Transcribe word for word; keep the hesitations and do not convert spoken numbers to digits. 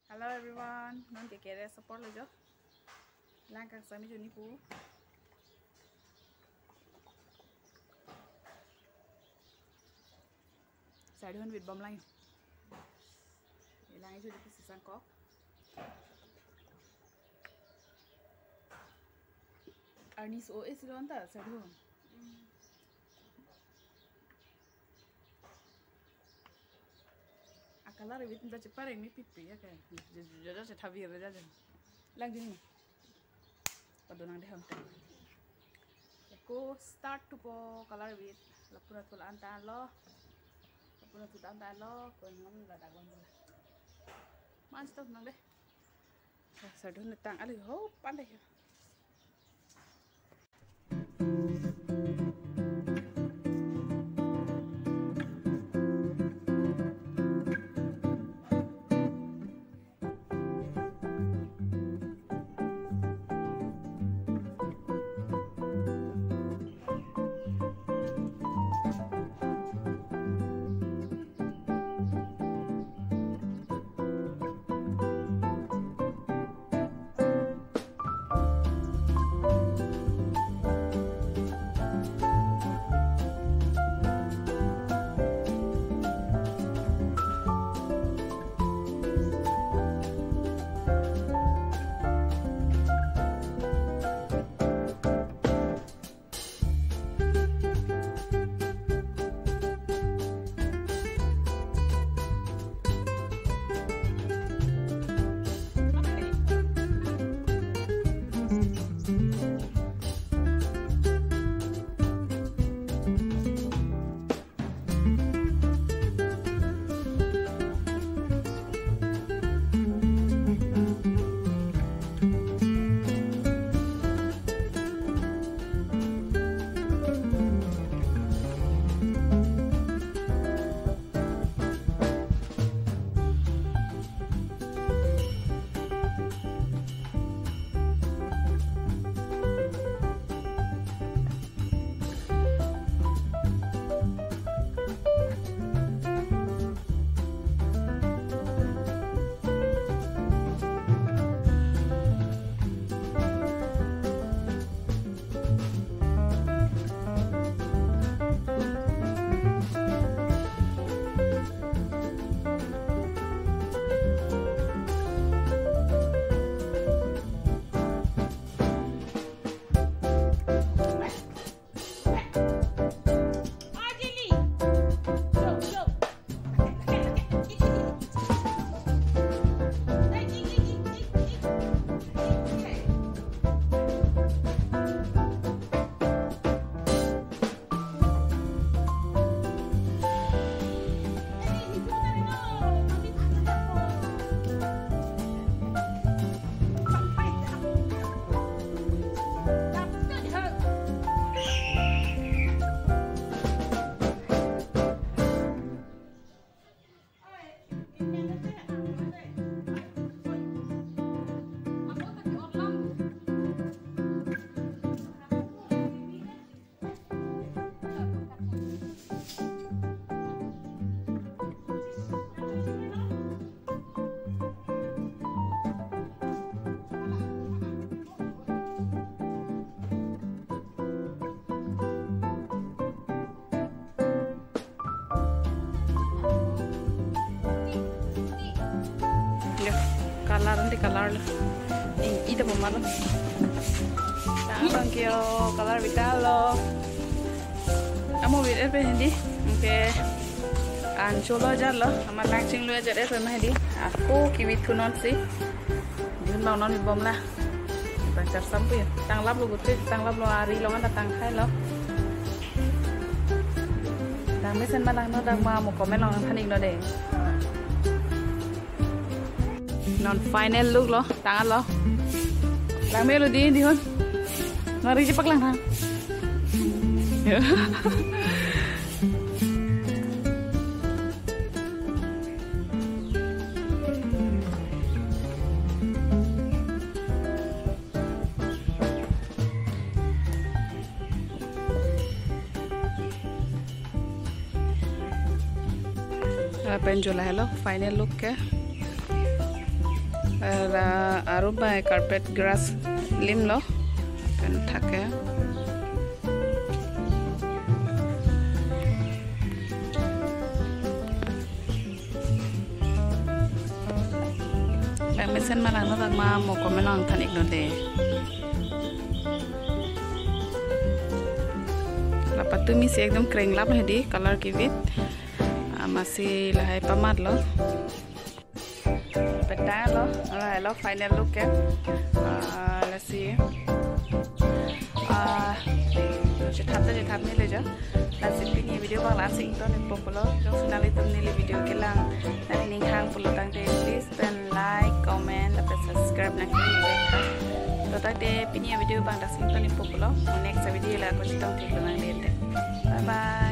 Hello everyone, non ke kere support lo jo. Lang kangsam me juni pu. Sardhu hon vit bom lang. Lang juni pu sisang kok. Arni so esi lo anta, Sardhu. A color vit anta chepareng me pipi ya ke. Jojo chethavi re jaja. Lang juni. Pado nang deham ta. Ko start to po color vit. Lapu ra thul anta lo. Lapu ra thul anta lo. Ko non la dagon la. Man stop nang deh. Sardhu ne tang ali ho pande. Color nanti color lo. Ning ida bomalo. Tang bang kio color bita lo. Amo bit er pen hedi. Oke. Ancholo jar lo. Amat lang chinglo jar er pen hedi. Ako kivit thu non si. Jun bang non bom la. Tang char sampu ya. Tang lap lo gute, tang lap lo ari lo mana tang khai lo. Dang mesen ma lang no dang ma mo comment along than ik non de. Non final look lo, tang lo. Lang melo di, di hon. Mari cepat lang ha. Lapen jo lahelo final look ke. La aru bai carpet grass lim lo. Pen thak ke. Bang mesen ma lang no bang ma mo comment along than ik non de. La patumi si ekdom kreng lap hedi color kivit. Amatsi lahai pamat lo. Petang lo, lahelo final look ke. Ah, let's see. Ah, chetap ta chetap ni le jo. Lasi pini video bang la-an si ington ikpo pulo. Jongsi nanglitum neli video kelang nangning hang pulo tangte please pen like, comment, lapen subscribe nangklik. To tangte pini video bang la-an si ington ikpo pulo. Next video la ako chetong theklo nang dente. Bye bye.